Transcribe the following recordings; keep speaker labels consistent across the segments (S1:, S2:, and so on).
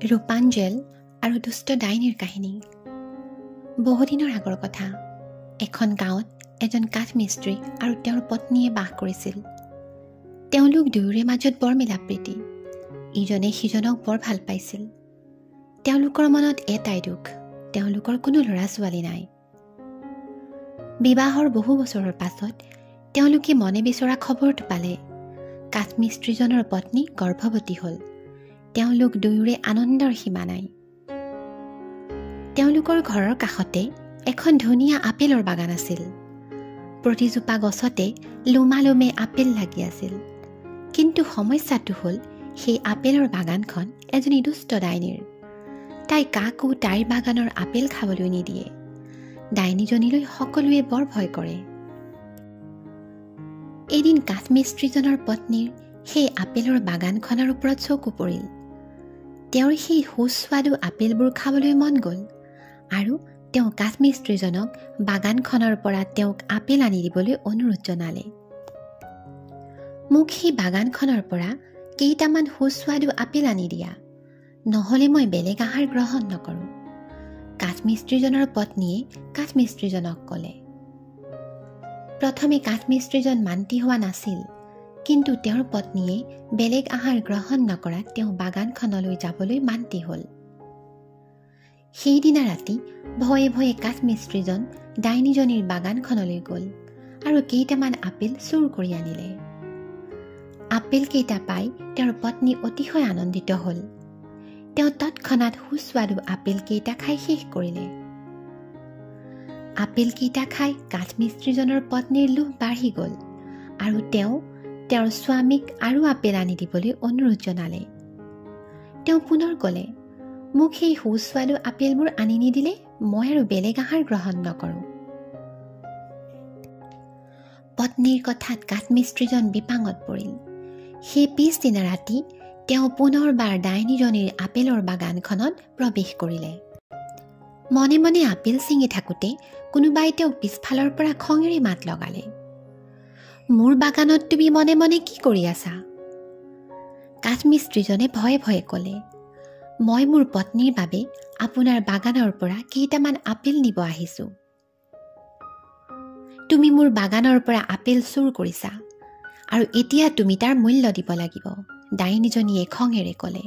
S1: ৰূপাঞ্জল আৰু দুষ্ট ডাইনীৰ কাহিনী। বহুদিনৰ আগৰ কথা। এখন গাঁৱত এজন কাঠমিস্ত্ৰী আৰু তেওঁৰ পত্নীয়ে বাস কৰিছিল। তেওঁলোক দুয়োৰে মাজত বৰ মিলাপ্ৰীতি, ইজনে সিজনক বৰ ভাল পাইছিল। তেওঁলোকৰ মনত এটাই দুখ, তেওঁলোকৰ কোনো ল'ৰা ছোৱালী নাই। বিবাহৰ বহু বছৰৰ পাছত তেওঁলোকে মনে বিচৰা খবৰটো পালে। কাঠমিস্ত্ৰীজনৰ পত্নী গৰ্ভৱতী হ'ল। তেওঁলোক দুয়োৰে আনন্দৰ সীমা নাই। তেওঁলোকৰ ঘৰৰ কাষতে এখন ধুনীয়া আপেলৰ বাগান আছিল। প্ৰতিজোপা গছতে লোমালোমে আপেল লাগি আছিল। কিন্তু সমস্যাটো হ'ল, সেই আপেলৰ বাগানখন এজনী দুষ্ট ডাইনীৰ। তাই কাকো তাইৰ বাগানৰ আপেল খাবলৈ নিদিয়ে। ডাইনীজনীলৈ সকলোৱে বৰ ভয় কৰে। এদিন কাঠমিস্ত্ৰীজনৰ পত্নীৰ সেই আপেলৰ বাগানখনৰ ওপৰত চকু পৰিল। তেওঁৰ সেই সুস্বাদু আপেলবোৰ খাবলৈ মন গ'ল আৰু তেওঁ কাঠমিস্ত্ৰীজনক বাগানখনৰ পৰা তেওঁক আপেল আনি দিবলৈ অনুৰোধ জনালে। মোক সেই বাগানখনৰ পৰা কেইটামান সুস্বাদু আপেল আনি দিয়া, নহ'লে মই বেলেগ আহাৰ গ্ৰহণ নকৰোঁ, কাঠমিস্ত্ৰীজনৰ পত্নীয়ে কাঠমিস্ত্ৰীজনক ক'লে। প্ৰথমে কাঠমিস্ত্ৰীজন মান্তি হোৱা নাছিল, কিন্তু তেওঁৰ পত্নীয়ে বেলেগ আহাৰ গ্ৰহণ নকৰাত তেওঁ বাগানখনলৈ যাবলৈ মান্তি হ'ল। সেইদিনা ৰাতি ভয়ে ভয়ে কাঠমিস্ত্ৰীজন ডাইনীজনীৰ বাগানখনলৈ গ'ল আৰু কেইটামান আপেল চুৰ কৰি আনিলে। আপেলকেইটা পাই তেওঁৰ পত্নী অতিশয় আনন্দিত হ'ল। তেওঁ তৎক্ষণাত সুস্বাদু আপেলকেইটা খাই শেষ কৰিলে। আপেলকেইটা খাই কাঠমিস্ত্ৰীজনৰ পত্নীৰ লোভ বাঢ়ি গ'ল আৰু তেওঁ তেওঁৰ স্বামীক আৰু আপেল আনি দিবলৈ অনুৰোধ জনালে। তেওঁ পুনৰ ক'লে, মোক সেই সুস্বাদু আপেলবোৰ আনি নিদিলে মই আৰু বেলেগ আহাৰ গ্ৰহণ নকৰোঁ। পত্নীৰ কথাত কাঠমিস্ত্ৰীজন বিপাঙত পৰিল। সেই পিছদিনা ৰাতি তেওঁ পুনৰবাৰ ডাইনীজনীৰ আপেলৰ বাগানখনত প্ৰৱেশ কৰিলে। মনে মনে আপেল ছিঙি থাকোঁতে কোনোবাই তেওঁক পিছফালৰ পৰা খঙেৰে মাত লগালে, মোৰ বাগানত তুমি মনে মনে কি কৰি আছা? কাঠমিস্ত্ৰীজনে ভয়ে ভয়ে ক'লে, মই মোৰ পত্নীৰ বাবে আপোনাৰ বাগানৰ পৰা কেইটামান আপেল নিব আহিছোঁ। তুমি মোৰ বাগানৰ পৰা আপেল চুৰ কৰিছা আৰু এতিয়া তুমি তাৰ মূল্য দিব লাগিব, ডাইনীজনীয়ে খঙেৰে ক'লে।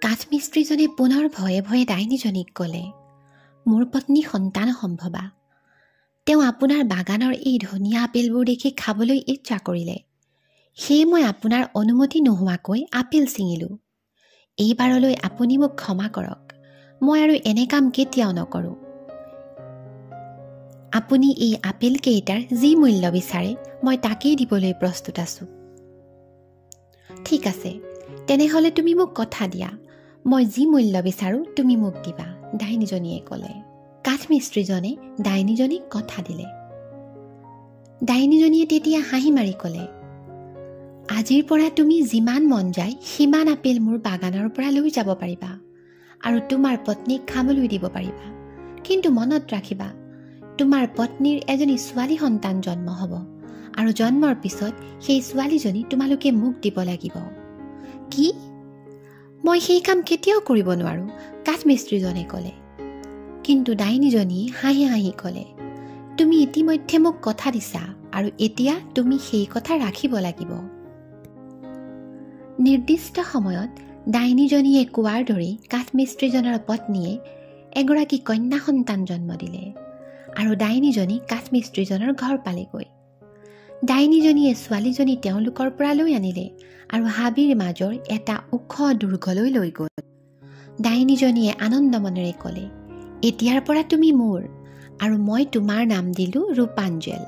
S1: কাঠমিস্ত্ৰীজনে পুনৰ ভয়ে ভয়ে ডাইনীজনীক ক'লে, মোৰ পত্নী সন্তান সম্ভৱা। তেওঁ আপোনাৰ বাগানৰ এই ধুনীয়া আপেলবোৰ দেখি খাবলৈ ইচ্ছা কৰিলে, সেয়ে মই আপোনাৰ অনুমতি নোহোৱাকৈ আপেল ছিঙিলোঁ। এইবাৰলৈ আপুনি মোক ক্ষমা কৰক, মই আৰু এনে কাম কেতিয়াও নকৰোঁ। আপুনি এই আপেলকেইটাৰ যি মূল্য বিচাৰে মই তাকেই দিবলৈ প্ৰস্তুত আছোঁ। ঠিক আছে, তেনেহ'লে তুমি মোক কথা দিয়া, মই যি মূল্য বিচাৰোঁ তুমি মোক দিবা, ডাইনীজনীয়ে ক'লে। কাঠমিস্ত্ৰীজনে ডাইনীজনীক কথা দিলে। ডাইনীজনীয়ে তেতিয়া হাঁহি মাৰি ক'লে, আজিৰ পৰা তুমি যিমান মন যায় সিমান আপেল মোৰ বাগানৰ পৰা লৈ যাব পাৰিবা আৰু তোমাৰ পত্নীক খাবলৈ দিব পাৰিবা। কিন্তু মনত ৰাখিবা, তোমাৰ পত্নীৰ এজনী ছোৱালী সন্তান জন্ম হ'ব আৰু জন্মৰ পিছত সেই ছোৱালীজনী তোমালোকে মোক দিব লাগিব। কি? মই সেই কাম কেতিয়াও কৰিব নোৱাৰোঁ, কাঠমিস্ত্ৰীজনে ক'লে। কিন্তু ডাইনীজনীয়ে হাঁহি হাঁহি ক'লে, তুমি ইতিমধ্যে মোক কথা দিছা আৰু এতিয়া তুমি সেই কথা ৰাখিব লাগিব। নিৰ্দিষ্ট সময়ত ডাইনীজনীয়ে কোৱাৰ দৰেই কাঠমিস্ত্ৰীজনৰ পত্নীয়ে এগৰাকী কন্যা সন্তান জন্ম দিলে আৰু ডাইনীজনী কাঠমিস্ত্ৰীজনৰ ঘৰ পালেগৈ। ডাইনীজনীয়ে ছোৱালীজনী তেওঁলোকৰ পৰা লৈ আনিলে আৰু হাবিৰ মাজৰ এটা ওখ দুৰ্গলৈ লৈ গ'ল। ডাইনীজনীয়ে আনন্দ মনেৰে ক'লে, এতিয়াৰ পৰা তুমি মোৰ আৰু মই তোমাৰ নাম দিলোঁ ৰূপাঞ্জল।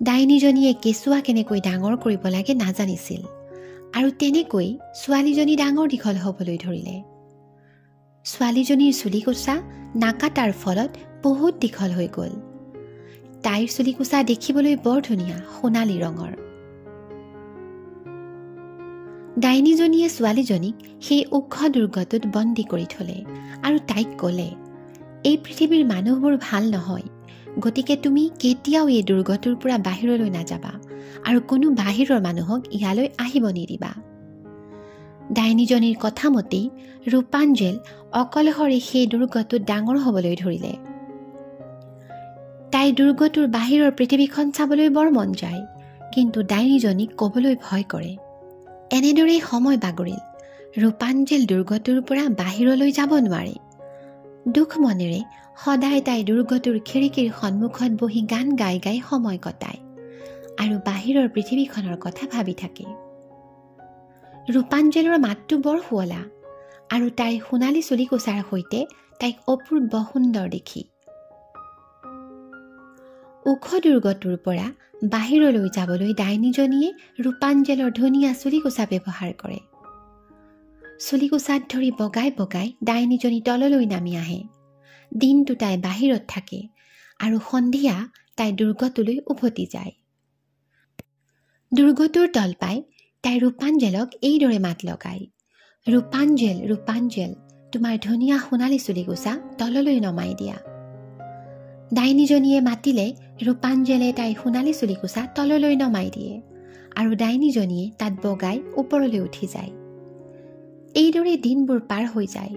S1: ডাইনীজনীয়ে কেঁচুৱা কেনেকৈ ডাঙৰ কৰিব লাগে নাজানিছিল আৰু তেনেকৈ ছোৱালীজনী ডাঙৰ দীঘল হ'বলৈ ধৰিলে। ছোৱালীজনীৰ চুলিকোচা নাকাটাৰ ফলত বহুত দীঘল হৈ গ'ল। তাইৰ চুলিকোচা দেখিবলৈ বৰ ধুনীয়া, সোণালী ৰঙৰ। ডাইনীজনীয়ে ছোৱালীজনীক সেই ওখ দুৰ্গটোত বন্দী কৰি থ'লে আৰু তাইক ক'লে, এই পৃথিৱীৰ মানুহবোৰ ভাল নহয়, গতিকে তুমি কেতিয়াও এই দুৰ্গটোৰ পৰা বাহিৰলৈ নাযাবা আৰু কোনো বাহিৰৰ মানুহক ইয়ালৈ আহিব নিদিবা। ডাইনীজনীৰ কথামতেই ৰূপাঞ্জেল অকলশৰে সেই দুৰ্গটোত ডাঙৰ হ'বলৈ ধৰিলে। তাই দুৰ্গটোৰ বাহিৰৰ পৃথিৱীখন চাবলৈ বৰ মন যায়, কিন্তু ডাইনীজনীক ক'বলৈ ভয় কৰে। এনেদৰেই সময় বাগৰিল। ৰূপাঞ্জেল দুৰ্গটোৰ পৰা বাহিৰলৈ যাব নোৱাৰে। দুখ মনেৰে সদায় তাই দুৰ্গটোৰ খিৰিকীৰ সন্মুখত বহি গান গাই গাই সময় কটায় আৰু বাহিৰৰ পৃথিৱীখনৰ কথা ভাবি থাকে। ৰূপাঞ্জেলৰ মাতটো বৰ শুৱলা আৰু তাইৰ সোণালী চুলিকোছাৰ সৈতে তাইক অপূৰ্ব সুন্দৰ দেখি। ওখ দুৰ্গটোৰ পৰা বাহিৰলৈ যাবলৈ ডাইনীজনীয়ে ৰূপাঞ্জেলৰ ধুনীয়া চুলিকোছা ব্যৱহাৰ কৰে। চুলিকোছাত ধৰি বগাই বগাই ডাইনীজনী তললৈ নামি আহে। দিনটো তাই বাহিৰত থাকে আৰু সন্ধিয়া তাই দুৰ্গটোলৈ উভতি যায়। দুৰ্গটোৰ তল পাই তাই ৰূপাঞ্জেলক এইদৰে মাত লগায়, ৰূপাঞ্জেল, ৰূপাঞ্জেল, তোমাৰ ধুনীয়া সোণালী চুলিকোছা তললৈ নমাই দিয়া। ডাইনীজনীয়ে মাতিলে ৰূপাঞ্জেলে তাইৰ সোণালী চুলিকোছা তললৈ নমাই দিয়ে আৰু ডাইনীজনীয়ে তাত বগাই ওপৰলৈ উঠি যায়। এইদৰে দিনবোৰ পাৰ হৈ যায়।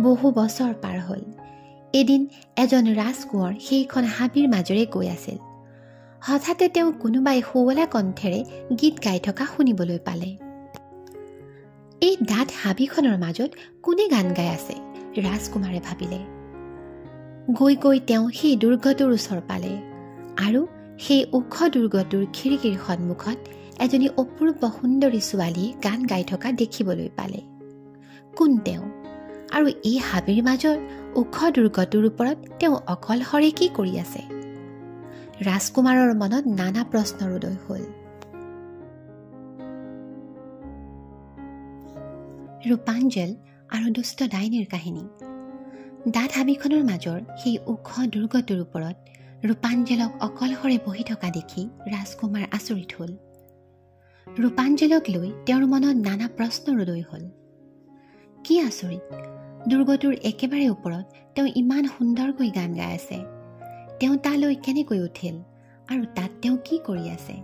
S1: বহু বছৰ পাৰ হ'ল। এদিন এজন ৰাজকোঁৱৰ সেইখন হাবিৰ মাজেৰে গৈ আছিল। হঠাতে তেওঁ কোনোবাই শুৱলা কণ্ঠেৰে গীত গাই থকা শুনিবলৈ পালে। এই ডাঠ হাবিখনৰ মাজত কোনে গান গাই আছে, ৰাজকুমাৰে ভাবিলে। গৈ গৈ তেওঁ সেই দুৰ্গটোৰ ওচৰ পালে আৰু সেই ওখ দুৰ্গটোৰ খিৰিকীৰ সন্মুখত এজনী অপূৰ্ব সুন্দৰী ছোৱালীয়ে গান গাই থকা দেখিবলৈ পালে। কোন তেওঁ আৰু এই হাবিৰ মাজৰ ওখ দুৰ্গটোৰ ওপৰত তেওঁ অকলশৰে কি কৰি আছে? ৰাজকুমাৰৰ মনত নানা প্ৰশ্নৰ উদয় হ'ল। ৰূপাঞ্জেল আৰু দুষ্ট ডাইনীৰ কাহিনী। ডাঠ হাবিখনৰ মাজৰ সেই ওখ দুৰ্গটোৰ ওপৰত ৰূপাঞ্জেলক অকলশৰে বহি থকা দেখি ৰাজকুমাৰ আচৰিত হ'ল। ৰূপাঞ্জেলক লৈ তেওঁৰ মনত নানা প্ৰশ্নৰ উদয় হ'ল। কি আচৰিত, দুৰ্গটোৰ একেবাৰে ওপৰত তেওঁ ইমান সুন্দৰকৈ গান গাই আছে। তেওঁ তালৈ কেনেকৈ উঠিল আৰু তাত তেওঁ কি কৰি আছে?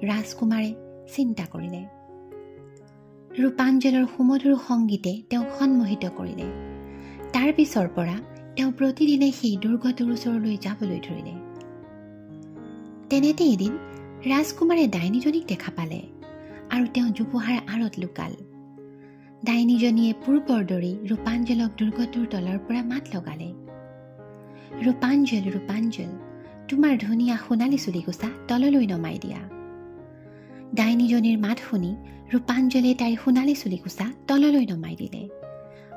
S1: ৰাজকুমাৰে চিন্তা কৰিলে। ৰূপাঞ্জেলৰ সুমধুৰ সংগীতে তেওঁক সন্মোহিত কৰিলে। তাৰ পিছৰ পৰা তেওঁ প্ৰতিদিনে সেই দুৰ্গটোৰ ওচৰলৈ যাবলৈ ধৰিলে। তেনেতে এদিন ৰাজকুমাৰে ডাইনীজনীক দেখা পালে আৰু তেওঁ জোপোহাৰ আঁৰত লুকাল। ডাইনীজনীয়ে পূৰ্বৰ দৰেই ৰূপাঞ্জেলক দুৰ্গটোৰ তলৰ পৰা মাত লগালে, ৰূপাঞ্জেল, ৰূপাঞ্জেল, তোমাৰ ধুনীয়া সোণালী চুলিকোছা তললৈ নমাই দিয়া। ডাইনীজনীৰ মাত শুনি ৰূপাঞ্জলে তাইৰ সোণালী চুলিকোছা তললৈ নমাই দিলে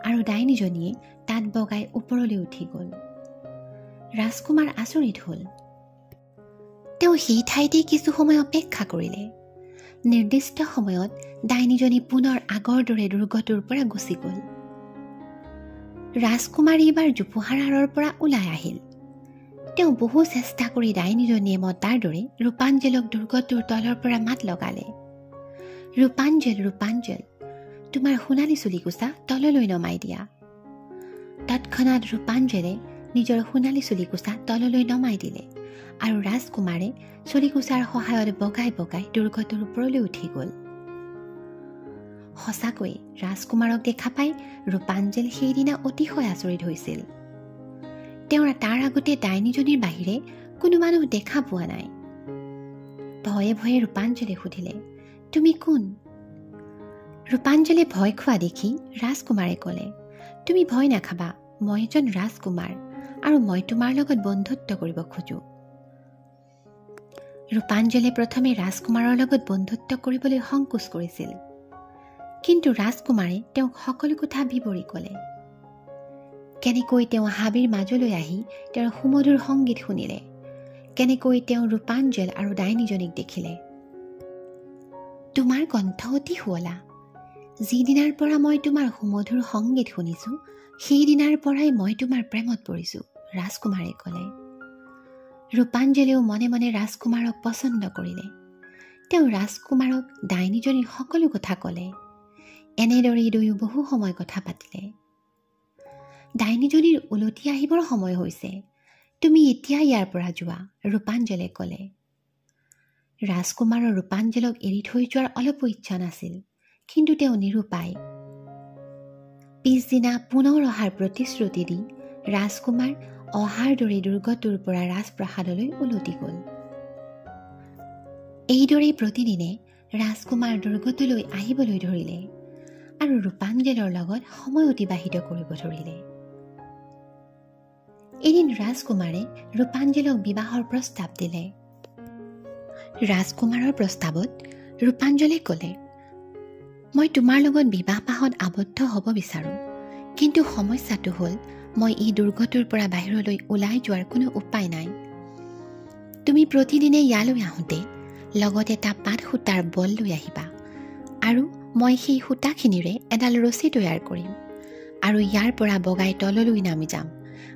S1: আৰু ডাইনীজনীয়ে তাত বগাই ওপৰলৈ উঠি গ'ল। ৰাজকুমাৰ আচৰিত হ'ল। তেওঁ সেই ঠাইতেই কিছু সময় অপেক্ষা কৰিলে। নিৰ্দিষ্ট সময়ত ডাইনীজনী পুনৰ আগৰ দৰে দুৰ্গটোৰ পৰা গুচি গ'ল। ৰাজকুমাৰ এইবাৰ জোপোহাৰ আঁৰৰ পৰা ওলাই আহিল। তেওঁ বহু চেষ্টা কৰি ডাইনীজনীয়ে মতাৰ দৰে ৰূপাঞ্জেলক দুৰ্গটোৰ তলৰ পৰা মাত লগালে, ৰূপাঞ্জেল, ৰূপাঞ্জেল, তোমাৰ সোণালী চুলিকোছা তললৈ নমাই দিয়া। তৎক্ষণাত ৰূপাঞ্জেলে নিজৰ সোণালী চুলিকোছা তললৈ নমাই দিলে আৰু ৰাজকুমাৰে চুলিকোছাৰ সহায়ত বগাই বগাই দুৰ্গটোৰ ওপৰলৈ উঠি গ'ল। সঁচাকৈয়ে ৰাজকুমাৰক দেখা পাই ৰূপাঞ্জেল সেইদিনা অতিশয় আচৰিত হৈছিল। তেওঁৰ তাৰ আগতে ডাইনীজনীৰ বাহিৰে কোনো মানুহ দেখা পোৱা নাই। ভয়ে ভয়ে ৰূপাঞ্জলে সুধিলে, তুমি কোন? ৰূপাঞ্জলে ভয় খোৱা দেখি ৰাজকুমাৰে ক'লে, তুমি ভয় নাখাবা, মই এজন ৰাজকুমাৰ আৰু মই তোমাৰ লগত বন্ধুত্ব কৰিব খোজোঁ। ৰূপাঞ্জলে প্ৰথমে ৰাজকুমাৰৰ লগত বন্ধুত্ব কৰিবলৈ সংকোচ কৰিছিল, কিন্তু ৰাজকুমাৰে তেওঁক সকলো কথা বিৱৰি ক'লে। কেনেকৈ তেওঁ হাবিৰ মাজলৈ আহি তেওঁৰ সুমধুৰ সংগীত শুনিলে, কেনেকৈ তেওঁ ৰূপাঞ্জল আৰু ডাইনীজনীক দেখিলে। তোমাৰ কণ্ঠ অতি শুৱলা, যিদিনাৰ পৰা মই তোমাৰ সুমধুৰ সংগীত শুনিছোঁ সেইদিনাৰ পৰাই মই তোমাৰ প্ৰেমত পৰিছোঁ, ৰাজকুমাৰে ক'লে। ৰূপাঞ্জলেও মনে মনে ৰাজকুমাৰক পচন্দ কৰিলে। তেওঁ ৰাজকুমাৰক ডাইনীজনীৰ সকলো কথা ক'লে। এনেদৰেই দুয়ো বহু সময় কথা পাতিলে। ডাইনীজনীৰ উলটি আহিবৰ সময় হৈছে, তুমি এতিয়া ইয়াৰ পৰা যোৱা, ৰূপাঞ্জলে ক'লে। ৰাজকুমাৰৰ ৰূপাঞ্জলক এৰি থৈ যোৱাৰ অলপো ইচ্ছা নাছিল, কিন্তু তেওঁ নিৰুপায়। পিছদিনা পুনৰ অহাৰ প্ৰতিশ্ৰুতি দি ৰাজকুমাৰ অহাৰ দৰে দুৰ্গটোৰ পৰা ৰাজপ্ৰসাদলৈ উলটি গ'ল। এইদৰেই প্ৰতিদিনে ৰাজকুমাৰ দুৰ্গটোলৈ আহিবলৈ ধৰিলে আৰু ৰূপাঞ্জলৰ লগত সময় অতিবাহিত কৰিব ধৰিলে। এদিন ৰাজকুমাৰে ৰূপাঞ্জলক বিবাহৰ প্ৰস্তাৱ দিলে। ৰাজকুমাৰৰ প্ৰস্তাৱত ৰূপাঞ্জলে ক'লে, মই তোমাৰ লগত বিবাহ পাশত আবদ্ধ হ'ব বিচাৰোঁ, কিন্তু সমস্যাটো হ'ল মই এই দুৰ্গটোৰ পৰা বাহিৰলৈ ওলাই যোৱাৰ কোনো উপায় নাই। তুমি প্ৰতিদিনে ইয়ালৈ আহোঁতে লগত এটা পাত সূতাৰ বল লৈ আহিবা আৰু মই সেই সূতাখিনিৰে এডাল ৰছী তৈয়াৰ কৰিম আৰু ইয়াৰ পৰা বগাই তললৈ নামি যাম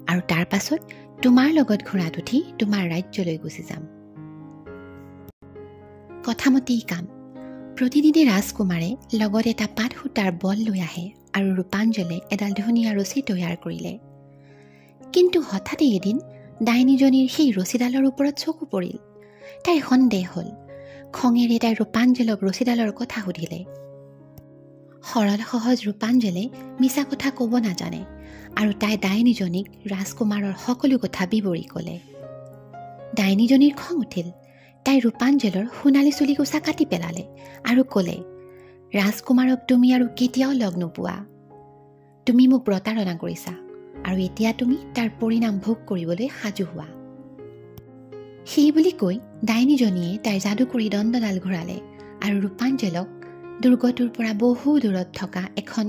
S1: আৰু তাৰ পাছত তোমাৰ লগত ঘোঁৰাত উঠি তোমাৰ ৰাজ্যলৈ গুচি যাম। কথামতেই কাম। প্ৰতিদিনে ৰাজকুমাৰে লগত এটা পাত সূতাৰ বল লৈ আহে আৰু ৰূপাঞ্জলে এডাল ধুনীয়া ৰছী তৈয়াৰ কৰিলে। কিন্তু হঠাতে এদিন ডাইনীজনীৰ সেই ৰছীডালৰ ওপৰত চকু পৰিল। তাইৰ সন্দেহ হ'ল। খঙেৰে তাই ৰূপাঞ্জলক ৰছীডালৰ কথা সুধিলে। সৰল সহজ ৰূপাঞ্জলে মিছা কথা ক'ব নাজানে আৰু তাই ডাইনীজনীক ৰাজকুমাৰৰ সকলো কথা বিৱৰি ক'লে। ডাইনীজনীৰ খং উঠিল। তাই ৰূপাঞ্জলৰ সোণালী চুলিকোচা কাটি পেলালে আৰু ক'লে, ৰাজকুমাৰক তুমি আৰু কেতিয়াও লগ নোপোৱা। তুমি মোক প্ৰতাৰণা কৰিছা আৰু এতিয়া তুমি তাৰ পৰিণাম ভোগ কৰিবলৈ সাজু হোৱা। সেই বুলি কৈ ডাইনীজনীয়ে তাইৰ যাদুকৰী দণ্ডডাল ঘূৰালে আৰু ৰূপাঞ্জলক দুৰ্গটোৰ পৰা বহু দূৰত থকা এখন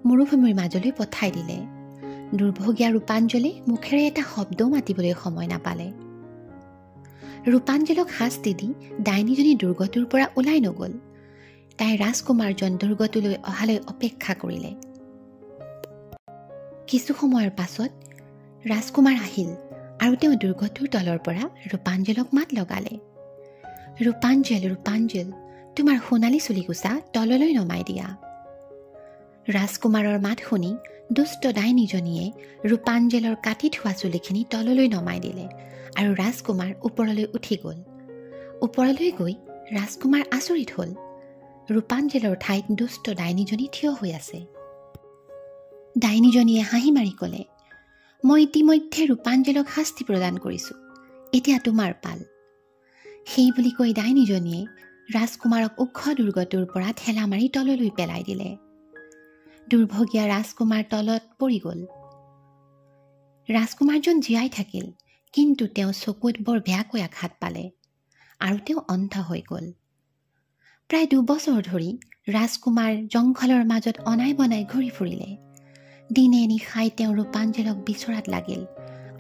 S1: মৰুভূমিৰ মাজলৈ পঠাই দিলে। দুৰ্ভগীয়া ৰূপাঞ্জলে মুখেৰে এটা শব্দও মাতিবলৈ সময় নাপালে। ৰূপাঞ্জলক শাস্তি দি ডাইনীজনী দুৰ্গটোৰ পৰা ওলাই নগ'ল। তাই ৰাজকুমাৰজন দুৰ্গটোলৈ অহালৈ অপেক্ষা কৰিলে। কিছু সময়ৰ পাছত ৰাজকুমাৰ আহিল আৰু তেওঁ দুৰ্গটোৰ তলৰ পৰা ৰূপাঞ্জলক মাত লগালে, ৰূপাঞ্জল, ৰূপাঞ্জল, তোমাৰ সোণালী চুলিকোচা তললৈ নমাই দিয়া। ৰাজকুমাৰৰ মাত শুনি দুষ্ট ডাইনীজনীয়ে ৰূপাঞ্জলৰ কাটি থোৱা চুলিখিনি তললৈ নমাই দিলে আৰু ৰাজকুমাৰ ওপৰলৈ উঠি গ'ল। ওপৰলৈ গৈ ৰাজকুমাৰ আচৰিত হ'ল। ৰূপাঞ্জলৰ ঠাইত দুষ্ট ডাইনীজনী থিয় হৈ আছে। ডাইনীজনীয়ে হাঁহি মাৰি ক'লে, মই ইতিমধ্যে ৰূপাঞ্জলক শাস্তি প্ৰদান কৰিছোঁ, এতিয়া তোমাৰ পাল। সেই বুলি কৈ ডাইনীজনীয়ে ৰাজকুমাৰক ওখ দুৰ্গটোৰ পৰা ঠেলা মাৰি তললৈ পেলাই দিলে। দুৰ্ভগীয়া ৰাজকুমাৰ তলত পৰি গ'ল। ৰাজকুমাৰজন জীয়াই থাকিল, কিন্তু তেওঁ চকুত বৰ বেয়াকৈ আঘাত পালে আৰু তেওঁ অন্ধ হৈ গ'ল। প্ৰায় 2 বছৰ ধৰি ৰাজকুমাৰ জংঘলৰ মাজত অনাই বনাই ঘূৰি ফুৰিলে। দিনে নিশাই তেওঁ ৰূপাঞ্জলক বিচৰাত লাগিল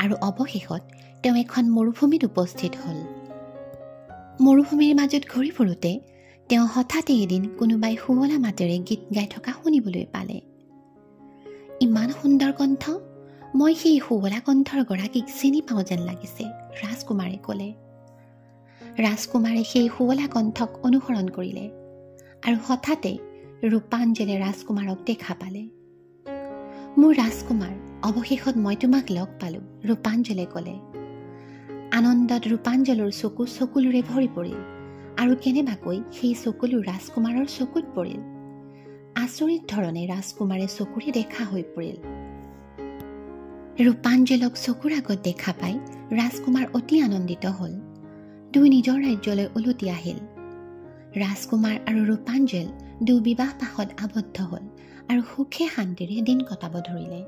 S1: আৰু অৱশেষত তেওঁ এখন মৰুভূমিত উপস্থিত হ'ল। মৰুভূমিৰ মাজত ঘূৰি ফুৰোঁতে তেওঁ হঠাতে এদিন কোনোবাই শুৱলা মাতেৰে গীত গাই থকা শুনিবলৈ পালে। ইমান সুন্দৰ কণ্ঠ, মই সেই শুৱলা কণ্ঠৰ গৰাকীক চিনি পাওঁ যেন লাগিছে, ৰাজকুমাৰে ক'লে। ৰাজকুমাৰে সেই শুৱলা কণ্ঠক অনুসৰণ কৰিলে আৰু হঠাতে ৰূপাঞ্জলে ৰাজকুমাৰক দেখা পালে। মোৰ ৰাজকুমাৰ, অৱশেষত মই তোমাক লগ পালোঁ, ৰূপাঞ্জলে ক'লে। আনন্দত ৰূপাঞ্জলৰ চকু চকুলোৰে ভৰি পৰিল আৰু কেনেবাকৈ সেই চকুলো ৰাজকুমাৰৰ চকুত পৰিল। আচৰিত ধৰণে ৰাজকুমাৰে চকুৰে দেখা হৈ পৰিল। ৰূপাঞ্জলক চকুৰ আগত দেখা পাই ৰাজকুমাৰ অতি আনন্দিত হ'ল। দুই নিজৰ ৰাজ্যলৈ উলটি আহিল। ৰাজকুমাৰ আৰু ৰূপাঞ্জল দুয়ো বিবাহ পাশত আবদ্ধ হ'ল আৰু সুখে শান্তিৰে দিন কটাব ধৰিলে।